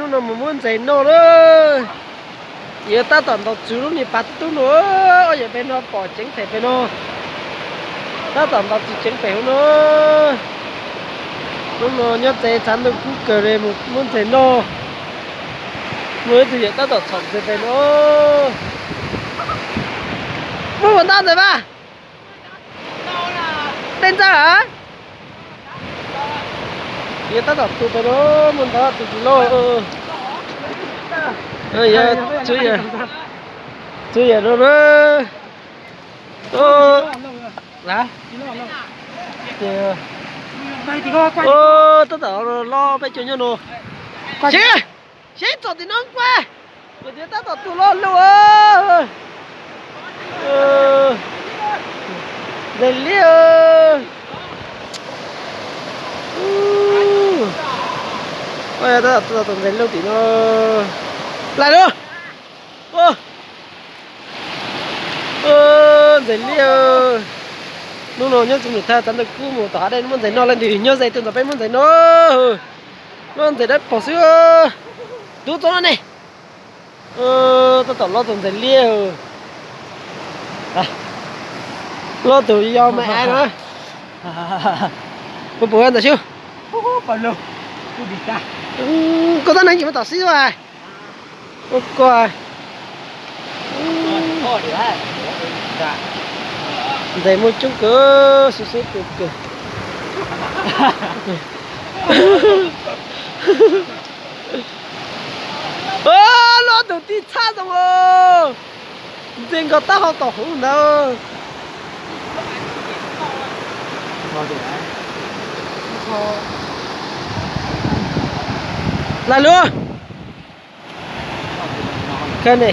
Hnub no mus muab ntses noj na. Yuav tab tom ntaus txug lub niag pas tub tub no, ob yawm pem no pom ceev pem pem no. Tab tom ntaus txug ceev pem hauv no. Hnub no nyob tsev tshav ntuj kub kawg li mus muab ntses noj. Muaj ib tug yawm tab tom txhom ntses pem no. Muaj puas ntau ntses mas? Tej ntxawg a? Yog tab tom tu pem no, muaj ntau tus tsis loj. Txhua yam no na. Tab tom loj peb caug nyob no. Seb, seb txog tim no nquag. Tias tab tom tu loj lug. Ntses liab. Tab tom tu ntses liab tim no. Lawm lauj. Ntses liab. Hnub no nyob txug nws thaj tshav ntuj kub mus tom hav dej muab ntses noj, leej twg nyob ze tuaj nrog peb muab ntses noj. Noj ntses dawb paug xwb. Tub txob no ne. Tab tom loj tus ntses liab. Loj tus yog mas av no. Puas pum ntawm xyub? Koj tab neeg tsis muaj tom xib a. Ua koj. Ntses muaj coob kawg, xub xub tu kawg. Loj tus tib txhab zoo. Ntses nkaus taub hau tom hauv ntawd. Lawm lauj. Kawg ne.